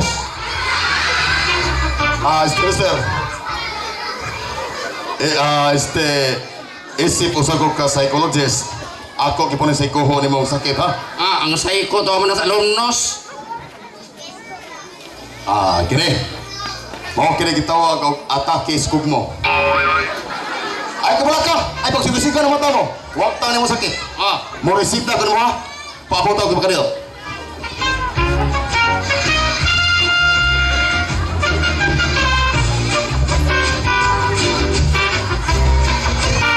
Hilongos. Ah, este, mister. Eh, este, isip usa ko ka psychologist. Ako gipunin sa ikuho ni mong sakit, ha? Ah, ang psycho to man sa alumnos. Ah, kini. Mao kini gitawag og atake sa mo. Ay, kabala ka! Ay, pagsigusig ka ng mata mo. Huwag ta nimo sakit. Oh, Mo resita ko nimo, ha? Paabot ako kanil.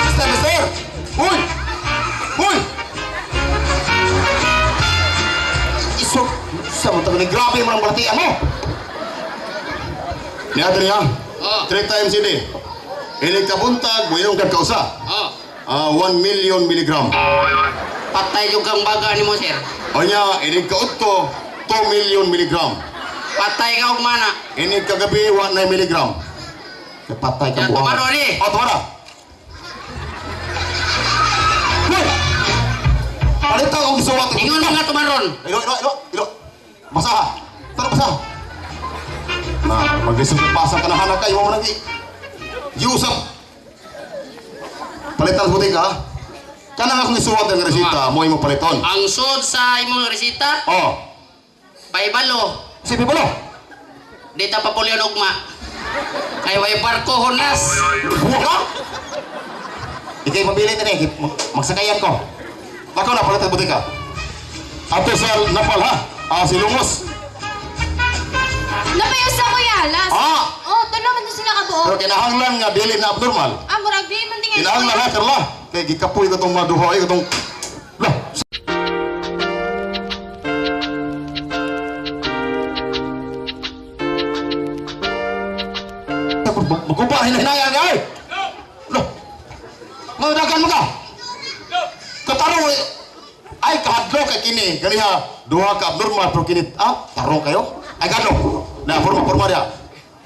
Mister, mister! Uy! Uy! Isok! Sa mo tayo, grabe mo ng balatian mo! Niya, niya. Oh. Three times ini. Ini kabuntag, buhilong kag kausa. Oh. Ah, 1 million milligram. Patay yung kang baga ni mo, sir. O niya, ini kaudto, 2 million milligram. Patay ka og mana. Ini kagabi, 1 milligram. Kapatay ka Yan, buwan. tumaro ni. O, tumara. Hoy! Palita akong gisuwat. Ingon mo nga tumaron. Ilo, ilo, ilo, ilo. Basa ha. Tara, basa. Na, maglisod ka pasa ka na hanak kayo mo nang Yusap. Palitan sa butika ha. Kanang akong isuwat ang resita, mo imo paliton. Ang sud sa imong resita, Oh, paibalo. si Pipolo. Di ta papulyon ugma. Kay way barko hunas. Buwa ka? Ikay pabili na eh, magsakayan ko. Lakaw na, palitan butika. Ato sa napal ha. Ah, si Lungos. Napayusa ko yalas. Ah! Oh, tulo man to sila kabuo. Pero kinahanglan nga dili na abnormal. Ah, murag di man tingay. Kinahanglan ha, Carla. Kay gikapoy ko tong mga duha ay katong lah. Magupa hinahinayan ka ay. Lah. Magdagan mo ka. Katarong eh. Ay kahadlo kay kini ganiha duha ka abnormal pero kini ah tarong kayo. Ay gadlo. Na forma forma dia.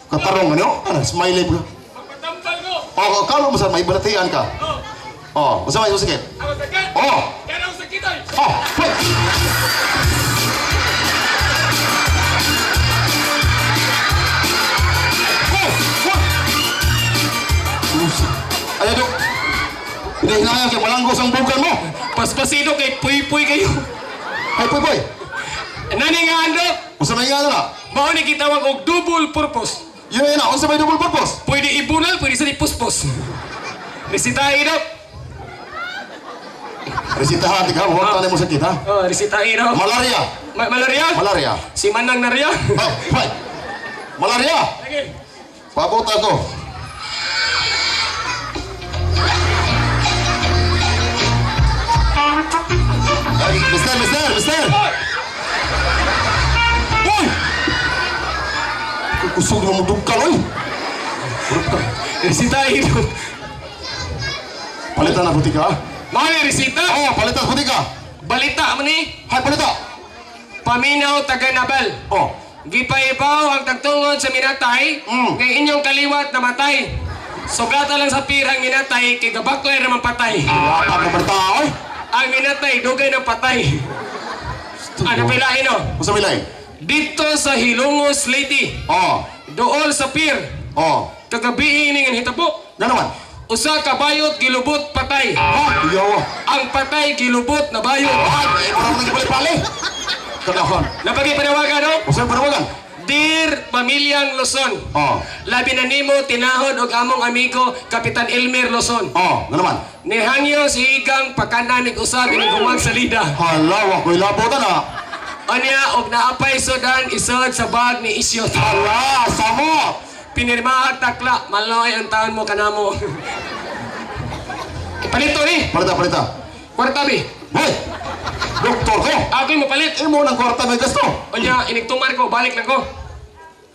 Katarong ano? Ano smiley bro. Magpatambal ko! Oh, kalo mo sa may balatian ka. Oh! Oh, unsa may sakit? Ako sakit! Oh, Kaya ako sakit ay! oh, wait. Oh, what? Ay, dok. Hinahinaya kay malanggos ang bugan mo. Paspasido kay puy-puy kayo. Ay, puy, puy. Nani nga andok? Unsa may nga na? Mao ni gitawag og double purpose. Yun na, yun na. Unsa may double purpose? Pwede ibunal, pwede sa ipuspos. Resitahin dok. Resitahan, ikaw. Huwag ka mo sakit, ha? Oh, resitahin dok. Malaria. Malaria? Malaria. Si Manang Narya. Oh, wait. Malaria. Sige. Paabot ako. Ay, mister, mister, mister! Uy! Kusog na mo dugkal, oy! Resitahin dok. Palitan na butika, ha? Mao ni resita. Oh, palitan butika! Balita mo ni. Hay, palita! Paminaw taga Nabal. Oh, Gipaibaw ang tagtungod sa minatay, kay inyong kaliwat namatay. Sugata lang sa pirang minatay, kay gabaklay naman patay. Lapag na balita, oy! Ang minatay, dugay ng patay. Ano pilain no? Unsa may lain? Dito sa Hilongos, Leyte, Oh, dool sa pier, oh. kagabi ini nga hitabo. Nga naman? Usa ka bayot gilubot patay. Ha? Iyaw. Ang patay gilubot na bayot. Ay, parang nagibali-bali. Kagahon. Napagi panawagan no? Unsa may panawagan? Dear Pamilyang Luzon. Oh, Labi na nimo tinahod og among amigo Kapitan Elmer Luzon. oh, nga naman? Nihangyo si Igang pakanan ig usa dinighuwag sa lida. Hala, wako'y labotan, ha? Anya og naapay sudan isod sa bag ni Isyot. Hala, samo! Pinirmahan takla, maloy ang taon mo kanamo. Palito ni, Palita, palita. kwarta bi. Hoy! Doktor ko! Ako'y mapalit. Imo ng kwarta may gasto. Unya, inigtumar ko, balik lang ko.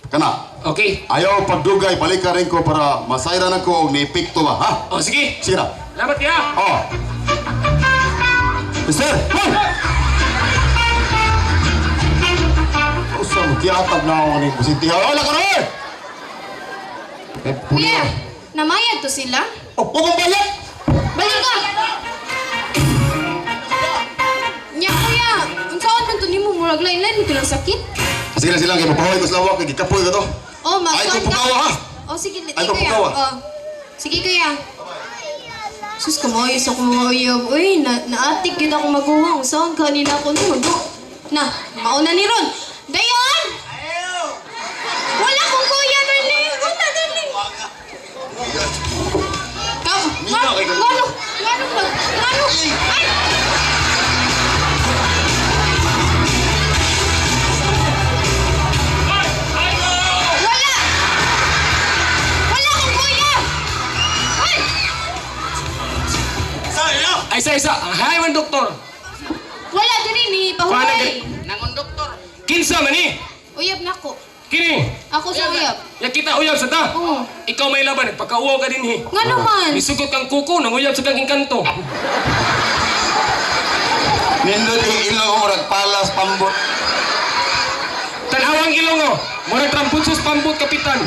Kana, Okay. ayaw pagdugay, balik ka rin ko para masayran ako og niepekto ba, ha? O sige, Sige na. salamat kaya. Oh. Mister! Hoy! Usa mo, kiatag na ako ni Busintiha. Wala ka na, oy! Eh, puli Kuya, na. namayad to sila. Oh, huwag mong bayad! Balik ka! Nya kuya, unsaon man to nimo murag lain-lain mo lang sakit. Sige lang sila, kay mapahoy ko sa lawak, kay gikapoy ko to. Oh, Ay, magkuhan kung pukawa, ha? Oh, sige, Ay, kuya. kung pukawa. Oh. Sige, kuya. Sus, kamayo sa akong mga uyab. Uy, naatik yun ako maguwang. Saan kanila ako nun? Na, mauna ni Ron. Dayon! Wala kong kuya, darling. Wala, darling. Kam, ngano, ngano, ngano, ngano, ay! Wala! Wala akong kuya! Ay! Ay, isa, isa. Hay man, doktor. Wala diri ni pahuway. Nangon doktor. Kinsa man ni? Uyab na ko. Kini. Ako sa uyab. Ya kita uyab sa ta. Oo. Ikaw may laban, pagkauwaw ka din hi. Nga naman. Misugot kang kuko, nanguyab sa kang engkanto. Nindot yung ilong murag palas pambot. Tanawang ilong oh. Murag tramputsos pambot kapitan.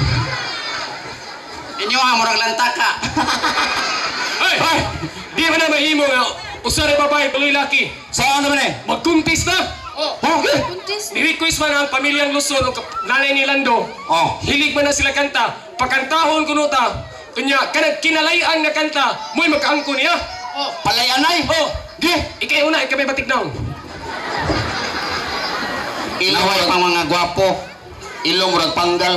Inyo ha, murag lantaka. Ay, ay. Di man na mahimo nga usa ra babae tuloy laki. Saan naman eh? Magkuntis na. Oh, Okay. Buntis. Ni-request man ang pamilyang Luzon o nanay ni Lando. Oh. Hilig man na sila kanta. Pakantahon kuno ta. Kunya kanang kinalayan nga kanta, mo'y makaangko niya. oh. Palayanay. Oh, Di. ikay una, ikay may batignaw. Ilaway pang mga gwapo. Ilong murag panggal.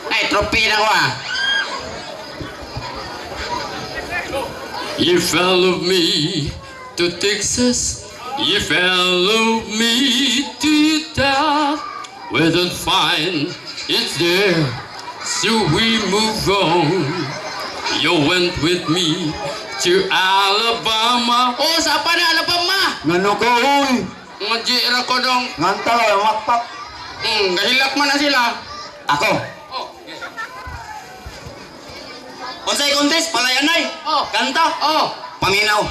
Ay, trophy na ko ah. You follow me to Texas. You follow me to Utah. We don't find it there, so we move on. You went with me to Alabama. Oh, sa pa na Alabama. Ngano ko uy. Nga ko dong. Nganta ka makpak. Gahilak man na sila. Ako. Oh. Unsay contest palayanay. Oh. Kanta. Oh. Paminaw.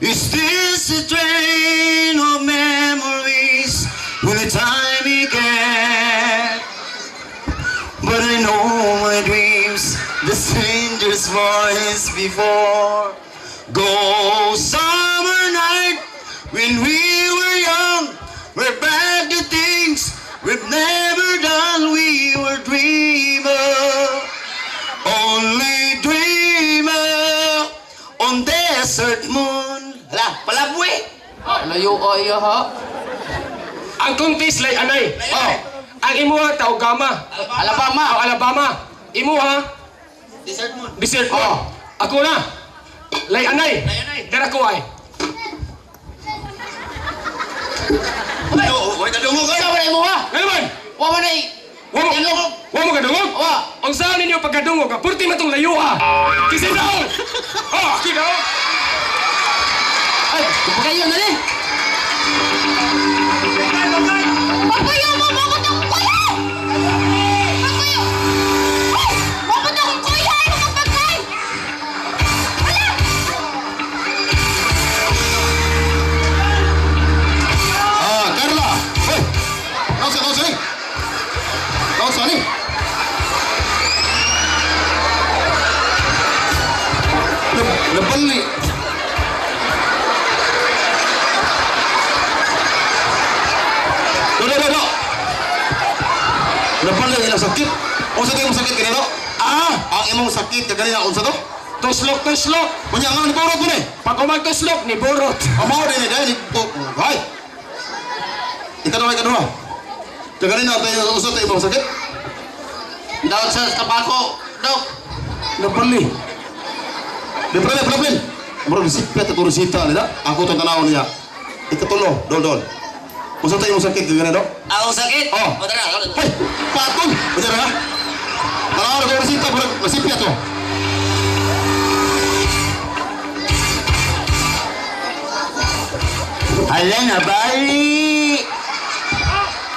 Is this a train of memories? Will the time begin? But I know my dreams, the stranger's voice before. Go summer night when we were young, we're back to things we've never done. We were dreamer, only dreamer on desert moon. Hala, palabwe. Layo o iyo ho. Ang contest lay anay. Oh. Ang imuha Taugama. Alabama. Oh, Alabama. Imuha Desert moon. Desert mo. Oh. Ako na. Lay anay. Lay anay. Dara ko ay. No, wait, kadungog Sa wala mo ha. Ano man? Wa man ay. Wa mo. Wa mo kadungog? Wa. Ang saan ninyo pagkadungog? ah, Purti man tong layo ah. Kasi daw. Oh, ako daw. Ay, kayo na ni. Papayo mo! Bakit akong kuya? Papayo! Ay! Bakit akong kuya? Ano kang pagkain? Wala! Ah, Carla. Hoy. Nausa, nausa ni. Nausa ni. Nabali. Do, do, do, do. Nabali ang ilang sakit. Unsa to imong sakit kanino? Ah, ang imong sakit kaganina unsa to? Tuslok, tuslok. Unya nga ni borot mo ni. Pag umagtuslok, ni Borot. Amaw din ni dahil Hoy. Ikaduha, ikaduha. Kaganina tayo unsa to imong sakit? Daw sa tabako. Dok. Nabali. Di problem, problem. Murag sipet at resita nila. Ako itong tanaw niya. Ikatulo, dol dol. Unsa tayo imong sakit kagana do? Ako sakit. Oh. O tara. Hoy, patol. Unsa ra? Tanaw na ko resita, murag masipyat to. Hala na bali!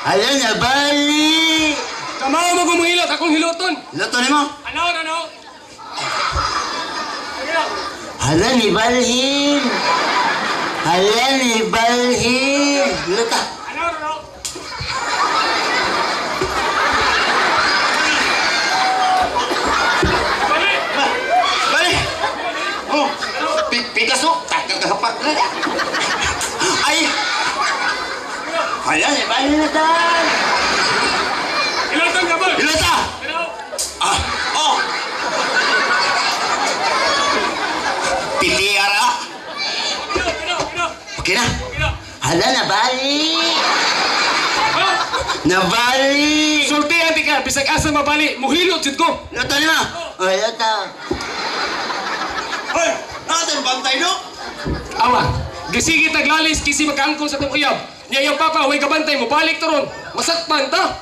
Hala na bali! Kamao mo gumuhilot, akong hiloton. Luto ni mo? Ano, ano? Hala ni balhin! Hala ni balhin! Luta! Ano, ano? Balik! Bali. Oh. Picasso. Takal kahapak na. Ay. Hala, nibalhin na ta. Ilatang ka ba? Ilata! Pero, Ah! Oh! Piliara! pero, pero, pero, Okay na. pero. Hala, nabali. Ha? Nabali. Sultihan di ka, bisag asa mabali, muhilot jud ko. Lata na. Oh, lata. Hoy! Natin bantay no? Awa, gisigi taglalis kisi makaangkon sa tong uyab. Niya iyang papa, way kabantay mo, balik to ron. Masakpan ta.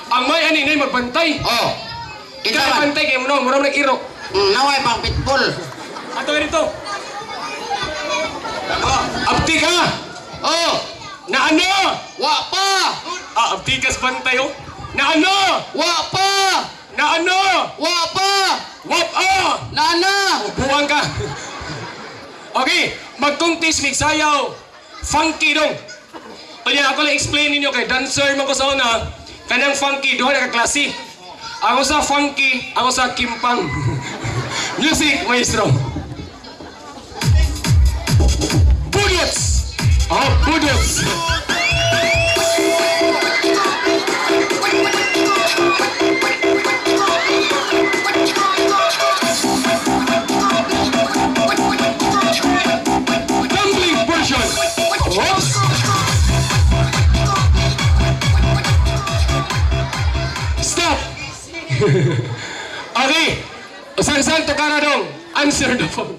Ang may ani nay magbantay. Oh. Ikaw Ikaw man. bantay kay mo no, mura man nag-iro. Naway pang pitbull. Ato dito. Abti ka! Oh. Na ano? Wa pa. Ah, abti ka sa bantay oh. Na ano? Wa pa. Na ano? Wa pa. Wap ah! Nana. Buwang ka. Okay, magkuntis migsayaw. Funky dong. Kanya ako lang explain ninyo kay dancer man ko sa una, kanang funky duha na ka klase. Ako sa funky, ako sa kimpang. Music, maestro. Budots! Oh, budots! Tumbling version. Whoops! Stop! Okay. Usang-sang tukara dong. Answer the phone.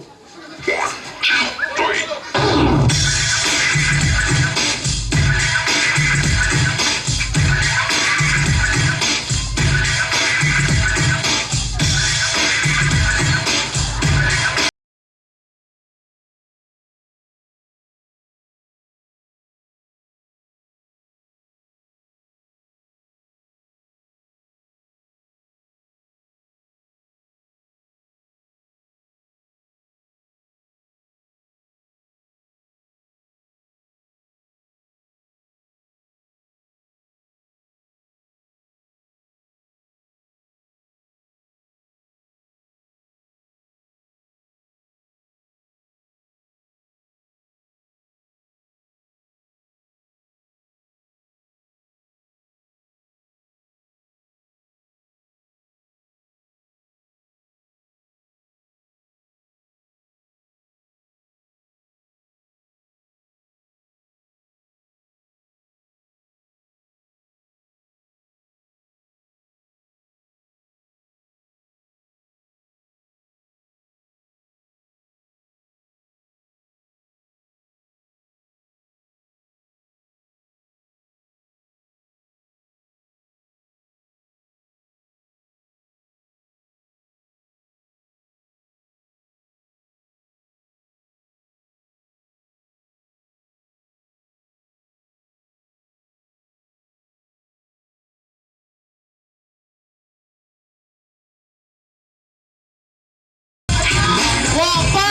Wa pa.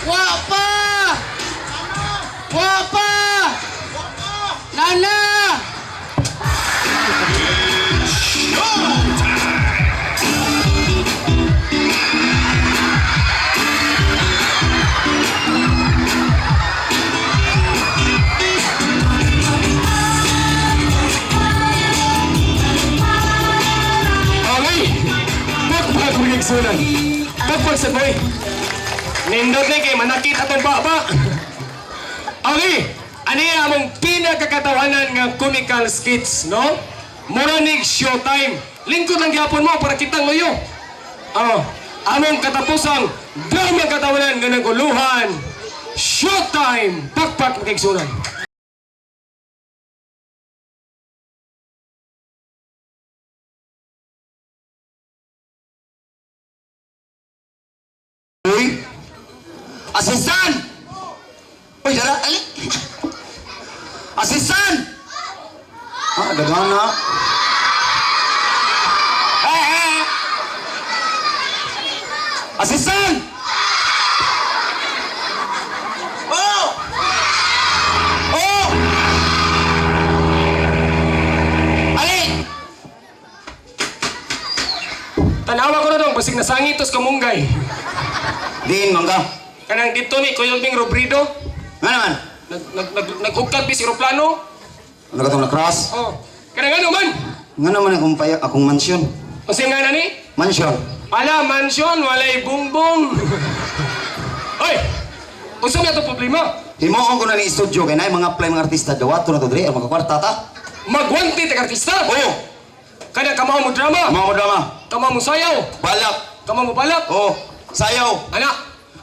Wa pa. Wa pa. Nana. Okay. Pagpag magigsunan. Pagpag sa boy. Nindot ni kay manakit atong baba. Okay. Ano yung among pinakakatawanan nga comical skits, no? Muranig showtime. Lingkod lang gyapon mo para kitang luyo. Oh, among katapusang drama katawanan nga naguluhan. Showtime! Pakpak magigsunan. Uy! Assistant! Uy, dala, ali! Assistant! Ah, dagan na. Eh, eh! Assistant! Oh! Oh! Ali! Tanawa ko na dong, basig nasangit tos kamunggay. Diin, mangga. Kanang dito ni Kuya Bing Robrido. Nga naman. Nag nag nag nag-ugkag bis eroplano. Ano ka tong na-cross? Oh. Kanang ano man? Nga naman akong paya, akong mansyon. Unsa nga na ni? Mansyon. Ala, mansyon, walay bungbong. Oy! Unsa may atong problema? Himuon ko na ni studio kay naay mga apply mga artista dawato na to diri ang makakwarta ta. Magwanti tag artista. Oh, Kada kamao mo drama, mga mo drama. kamao mo sayaw, Balak. kamao mo balak. Oh, sayaw. Ana,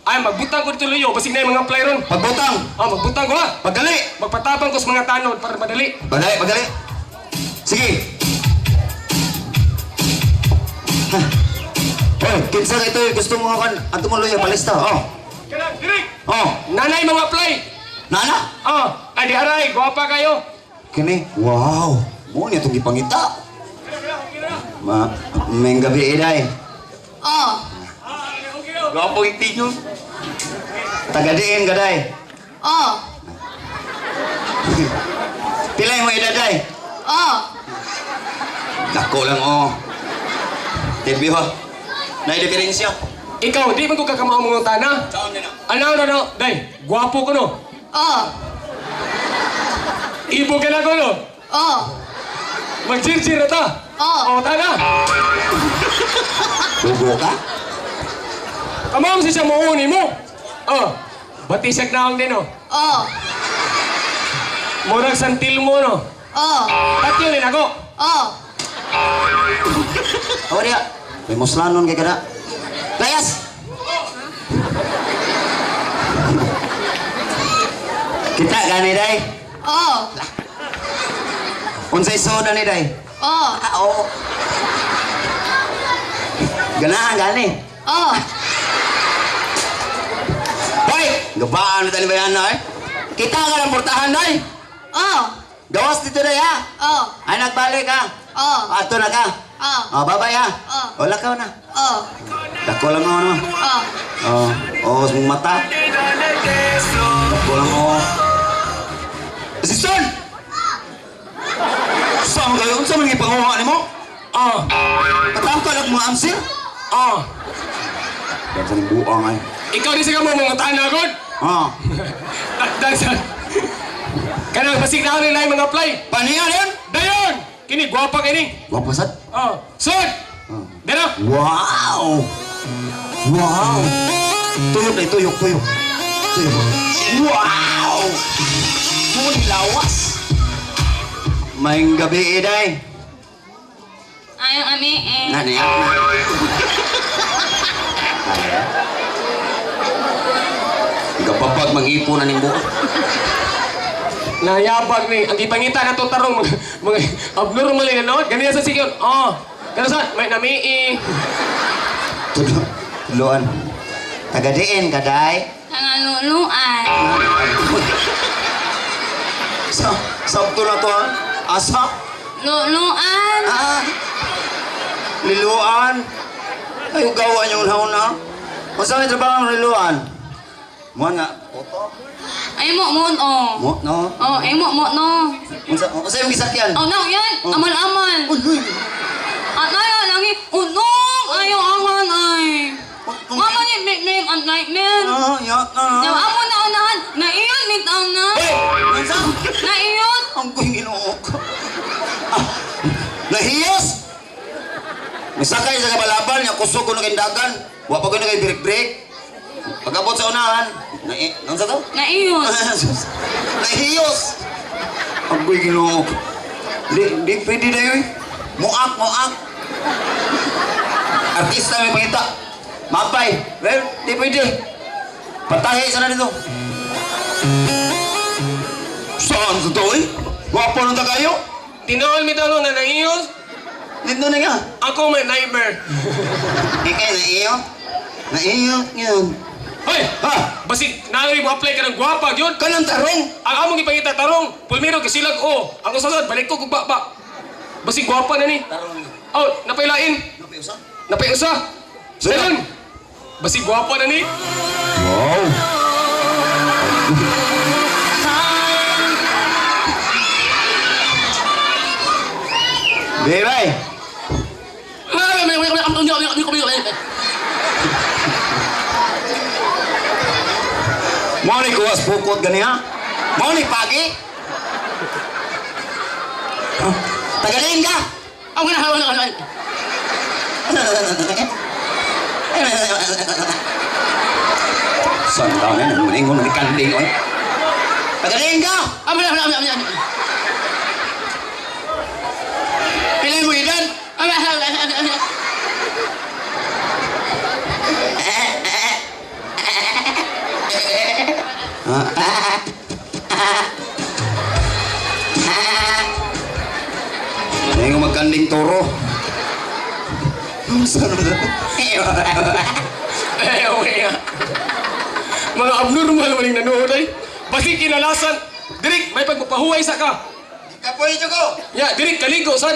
ay magbutang ko dito luyo, basig na yung mga apply ron. Pagbutang. Ah, magbutang ko ha. Pagdali. Magpatabang ko sa mga tanod para madali. Pagdali, pagdali. Sige. Ha. Hoy, kinsa ka ito gusto mo kan ato mo luya palista. Oh. Kanang, direk! Oh, Nanay mga apply. nana. Ah, ay di aray, gwapa kayo. Kini, wow. Mo ni itong gipangita. Ma, may gabi iday. Oh. Gwapo itinyo. Tagadiin gaday. Oh. Pilay mo idaday. Oh. Dako lang oh. TV ha. Nay diferensya. Ikaw, di man ko kakamao mga tana. Saan na? Ano, ano, ano, day, gwapo ko no. Oh. Ibo ka na ko no. Oh. Magjirjir na ta. Oh. Oh, tana. Bugo ka? Kamao sa siya muuni mo. Oh, batisag na ang din oh. Oh. Murag santil mo no. Oh. Tatlo din ako. Oh. Awa diya. May muslanon kay kada. Layas! Kita gani day. Oh. Unsay soda ni day? Oh. Ah, oo. Ganahan gani. Oh. Hoy, gabaan na tali bayan na eh. Kita ka ng portahan day. Oh. Gawas dito day ha. Oh. Ay nagbalik ha. Oh. Ato na ka. Oh. Oh, bye-bye ha. Oh. Wala ka na. Oh. Dako lang ako naman. Oh. Oh, oh, sa mong mata. Dako lang oh. Assistant! Saan kayo? Saan man gipanguha nimo? Oh, Katangka lang mga amsir? oh. Dansa ng buang ay. Ikaw di sa kamo mga tana god. Oh. Dansa. Kanang basig na nila yung mga apply. Paniyan yun? Dayon! Kini gwapa kini. Guwapo sad. Oh, sud. Oh. Dara. Wow! Wow! Tuyok na tuyok, tuyok. Tuyok. Wow! Muni lawas. Maing gabi, Iday. Ayaw ami eh. Nani na. Gapapag mag-ipon na ning buo. Nayabag ni ang gipangita na to tarong mga, mga abnormal ni no. Ganyan sa sigon. Oh. Kano sa may namii. Tulo, tuloan. Tagadiin kaday. Nangaluluan. Sa sabto na to ha. Asa? Luluan. Ah. Liluan. Ay, gawa niyo una-una. Unsa may trabaho ang liluan? Mo nga. Oto. Ay mo mo oh. Mo no. Oh, ay mo mo no. Unsa unsa yung gisakyan? Oh, no, yan. Oh. Amal-amal. Uy, uy. At ayaw lagi, unong, ayaw aman ay. Mama ni big ang nightmare. Ah, ya, ah. Yaw amo na unahan, naiyon bitaw na. Uy, unsa? Naiyon. Ang kuing Ginoo ko. Ah, nahiyos. Misakay sa kabalaban, nga kusog ko na kayong dagan. Wa pa ko na kay break-break. Pag-abot sa unahan, na unsa to? Naiyon. Nahiyos. Ang kuing Ginoo ko. Di, di pwede na yun. Muak, muak. Artista may pangita. Mapay. Well, di pwede. Patahi sana dito. Saan sa to eh? Gwapo nung ta kayo. Tinuol mi no na naiyos. Dito na nga. Ako may nightmare. Eh, eh, naiyo. Naiyo yun. Hoy, Ha? basig naangoy mo apply ka ng gwapa gyud. Kanang tarong. Ang among ipangita tarong, pulmiro kisilag o. Ang usasad balik ko kug baba. Basig gwapa na ni. Tarong. Oh, napailain. Napiusa? Napaiusa. Sino? Dayon. Basig gwapa na ni. Wow. Biray. Mo ni kuwas pukot gani ha? Mao ni pagi. Oh, Tagalin ka. Ang wala, wala, wala. Saan taon na nang ni kanding oy. Tagalin ka. Ang wala, wala, wala, wala. Pila mo edad? Ang wala, wala, wala, wala. Ngayon magkanding toro. Saan mo Eh, okay nga. Mga abnormal maning nanood ay. Basi kinalasan. Dirik, may pagpapahuway sa ka. Kapoy ko. Ya, dirik, kaligo, sad.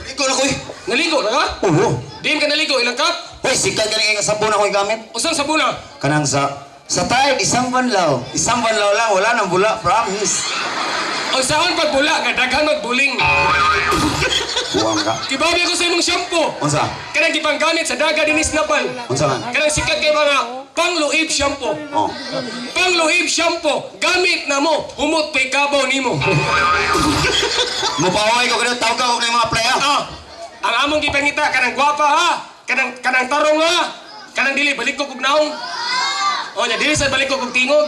Ligo na ko eh. Naligo na ka? Oo. Diin ka naligo, ilang cup? Hoy, sikat ka nga sabon ako gamit. Usang sabuna. Kanang sa Tide, isang banlaw. Isang banlaw lang, wala nang bula, promise. O saan pagbula, kadaghan magbuling. Buwang ka. Kibabi ko sa imong shampoo. Unsa? Kanang gipanggamit sa daga dinis napal. Unsa man? Kanang sikat kay mga pangluib shampoo. Oh. Pangluib shampoo, gamit na mo, humot pa'y kabaw nimo. Mupaway ko kanang tawag ka og mga playa. Ah, ang among gipangita kanang gwapa ha, kanang kanang tarong ha, kanang dili balik ko kog naong. O nya dili sa balik ko kog tingog.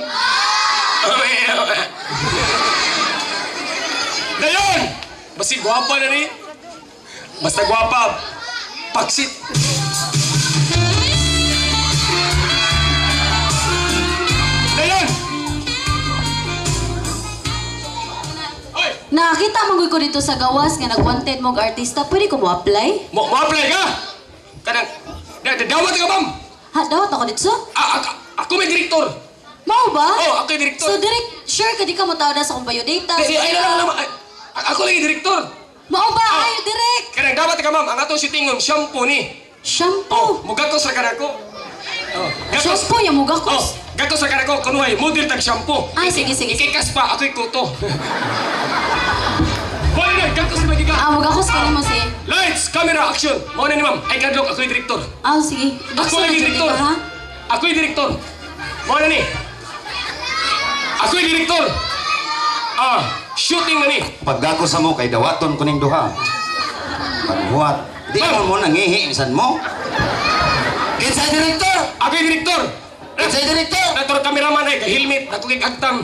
Dayon! Basi gwapa na ni. Basta gwapa. Paksit. Dayon! Oy, Nakakita man ko dito sa gawas nga nag-wanted mong artista, pwede ko mo apply? mo apply ka. Kanang dawat ka ma'am. Ha, dawat ako dito? Ah, ako may direktor. Mao ba? Oh, ako yung direktor. So, direct, sure ka di ka mo tao na sa akong biodata. Di, ay, lang, lang, ay, ako lang yung direktor. Mao ba? Ay, direct! Kanang dapat ka ma'am, ang atong shooting ng shampoo ni. Oh, Shampoo. mugatos ra kanako. Oh, gatos. Shampoo, yung Oh, mugakos. gatos ra kanako kunuhay model tag shampoo. Ah, sige, sige. Ikikas pa ako'y kuto. Wala na, gatos na giga. Ah, mugakos ka nimo si. Lights, camera, action. Mao na ni ma'am. Ay kadlok ako'y direktor. Ah, sige. Ako Gusto lang na yung jud direktor. ka, ha? Ako'y direktor. Mao na ni. Ako'y direktor. Ah, shooting na ni. Pagdako sa mo kay dawaton kuning duha. Pagbuhat. Di mo mo nangihi bisan mo. Kinsa direktor? Ako'y direktor. Kinsa direktor? Nator cameraman ay helmet ako kay agtang.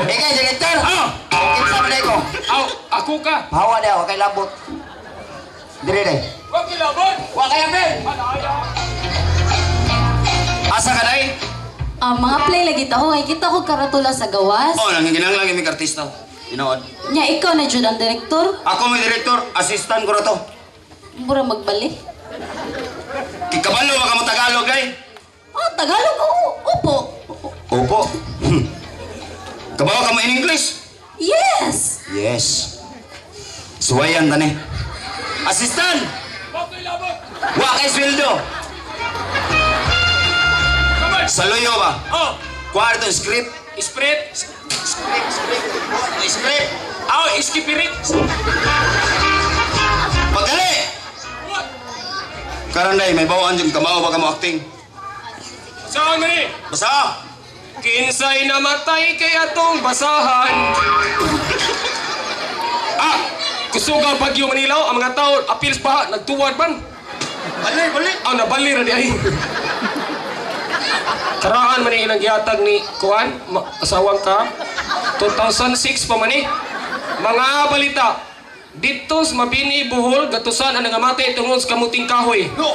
Ikaw direktor? Ah, Kinsa man ko? aw, ako ka. Hawa daw kay labot. Dire day. Wa kilabon. Wa kay apel. Asa ka day? Ah, mga play lagi ta ko. Ay, kita ko karatula sa gawas. Oh, nangingilang lagi may artista. Tinood. Nya, ikaw na jud ang direktor. Ako may direktor, assistant ko ra to. Mura magbalik. Kikabalo ba ka mo Tagalog ay? Ah, Tagalog, oo. Opo. Opo. Kabaw ka mo in English? Yes! Yes. Suwayan tani. Assistant! Wa kilabon. Wa kay sweldo. Kamay. Saluyo ba? Oh, Kwarto script. spread. Script, script. Script. Aw, iskipirit. Pagkali! What? Karon day may bawaan jud kamao ba ka mo acting? Saan man ni? Basta. Kinsay namatay kay atong basahan. Ah, kusuga Bagyo Manila ang mga tao appeals pa nagtuwad man. Balik, balik. Ah, nabali ra di ay. Karaan man ni ilang gihatag ni Kuan, asawang ka. 2006 pa man ni. Mga balita. Dito sa Mabini, Bohol, gatusan ang nangamatay tungod sa kamuting kahoy. No.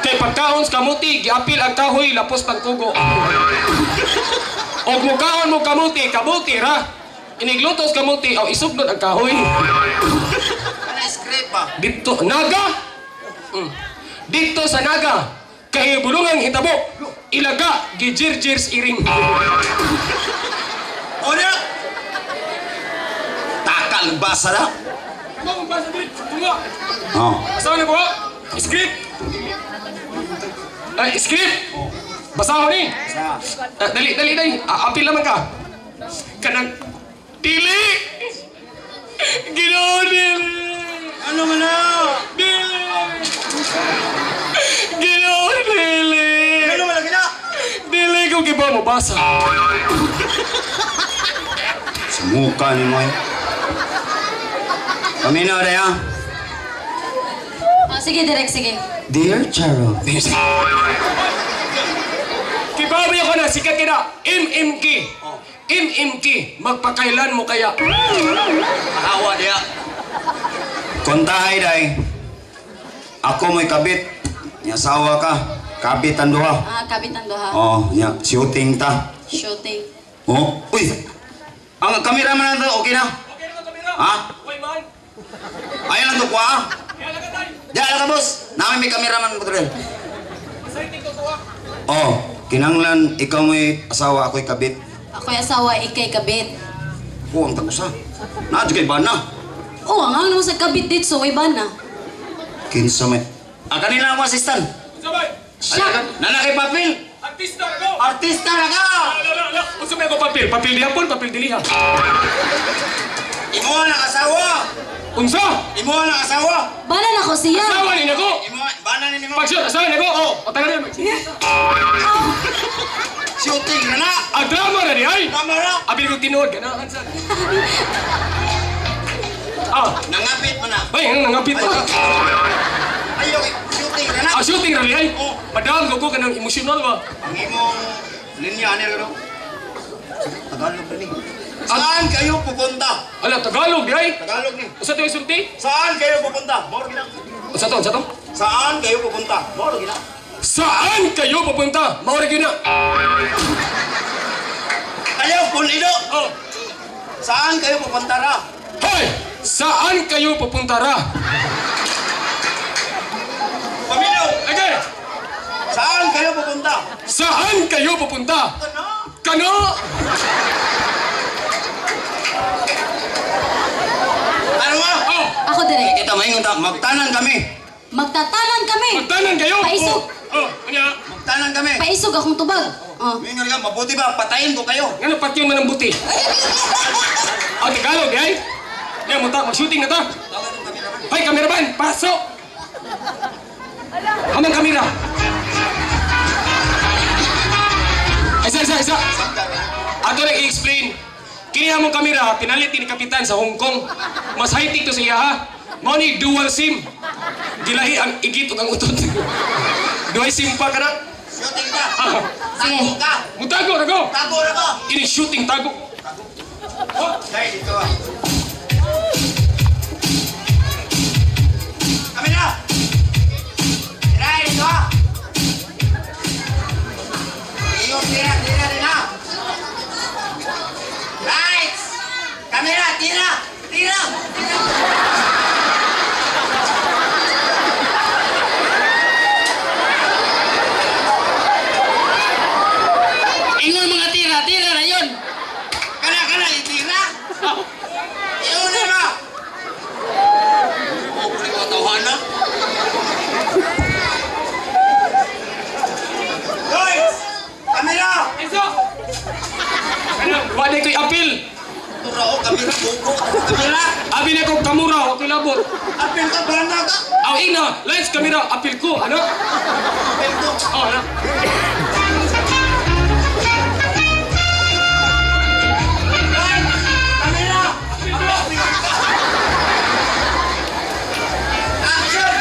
Kay pagkaon sa kamuti, giapil ang kahoy, lapos tagkugo. Og mukaon mo kamuti, kabuti ra. Inigluto sa kamuti, aw isugnod ang kahoy. Kana script ba? Dito, Naga! Dito sa Naga, kay bulungang hitabo, ilaga, gijirjirs iring. Onya. Takal basa na. Mo basa diri, tunga. Oh. Basa na po. Script. Ay, script. Basa ni. Ah, dali, dali, dali. Ah, apil naman ka. Kanang dili. Ginoo dili. Ano man na? Dili. Ginoo dili. Ano man lagi na? Dili ko giba mo basa. Muka ni mo eh. Paminaw na ya. Oh, sige, direct, sige. Dear Charo. Kibawi ako na, sikat kita. MMK. MMK. Magpakailan mo kaya? Awa diya. Kontahay day. Ako mo'y kabit. Nya asawa ka. Kabit ang duha. Ah, kabit ang duha. Oh, nya shooting ta. Shooting. Oh, uy. Ang kamera man na to, okay na? Okay na kamera. Ha? Uy, man. Ayaw lang to kuha. ah. Kaya lang ka. Diya lang ka, boss. Namin may kamera man mo. Masaiting to kuha. Oh, kinanglan ikaw mo'y asawa, ako'y kabit. Ako'y asawa, ikay kabit. Ko ang tagusa. Naa kay bana. Oh, ang ano sa kabit dito, so way ba na? Kinsa may. Ang kanila akong assistant. Sabay. Siya! Nana kay papel. Artista na ko. Artista na ka. Ala, ala, ala. Unsa may ako papel? Papel diha pon, papel diliha. Imo ang asawa. Unsa? Imo ang asawa. Bana na ko siya! Asawa ni nako. Imo bana ni nimo. Pag-shoot, asawa ni nako. Oh, o taga rin. Shooting na na. Ang drama na di ay. Kamera. Abi ko tinuod ganahan sa. Ah, Nangapit man na. bay ang nangapit pa. Ayo shooting na na. Ah, shooting ra di ay. Madam ko ko kanang emosyonal ba. Ang imong linya ani ro. Tagalog ni. Saan kayo pupunta? Ala Tagalog di ay. Tagalog ni. Usa to yung sulti? Saan kayo pupunta? Moro gina. Usa to, usa to. Saan kayo pupunta? Moro gina. Saan kayo pupunta? Mao ra gyud na. Ayaw pulido. Oh. Saan kayo pupunta ra? Hoy! Saan kayo pupunta ra? Paminaw. Okay. Saan kayo pupunta? Saan kayo pupunta? Ano? Kano? Ano nga? Oh, Ako direct. Kita maingon ta, magtanan kami. Magtatanan kami! magtanan kayo. Paisog! Oh, oh, anya. Magtanan kami. Paisog akong tubag. Oh. Mingon ka, mabuti ba patayin ko kayo? Ngano patyon man ang buti? Ah, Tagalog, ay. Ya, mo ta, mag-shooting na ta. Hoy, cameraman, pasok. Hamang kamera. Isa, isa, isa. Ato na i-explain. Kini among kamera, pinalit ni Kapitan sa Hong Kong. Mas high-tech to siya, ha? Mao ni dual SIM. Gilahi ang igit ug ang utot. Dual SIM pa kana. Shooting ka. Ah, Sige. Tago ka. mutago na go. Tago na ka. Ini shooting tago. Oh, Dahil dito ah. Kami na! Tira, dito ah! Iyo, tira, tira, tira! Lights! Kamera, tira! Tira! Tira! Ingon mga tira, tira na yun. Kana, kana, itira! Iyo na ba? Oh, puli ko tawhan na. Lights! Kamera! Isa! Ano, wala ko'y apil. Tura o kamera, buko, kamera! Abi na ko kamura, wa ko'y labot. Apil ka, bana ka! Aw ina, lights kamera, apil ko, ano? Apil ko! Oh, ano? Lights! Kamera! Action!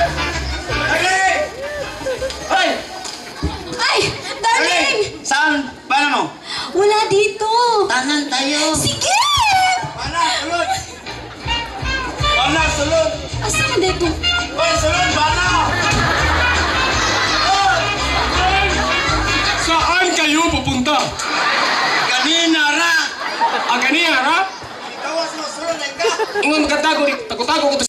Dali! Hoy! Ay! Darling! Saan? Paano mo? Wala dito! Tanan tayo. Sige! Bana, sulod! Bana, sulod! Asa ka dito? Hoy, sulod, bana! Saan kayo pupunta? Kanina ra! Ang kaniya, ha? Ikaw, sulod, sulod, ay ka! Ingon magkatago, tago-tago ko to.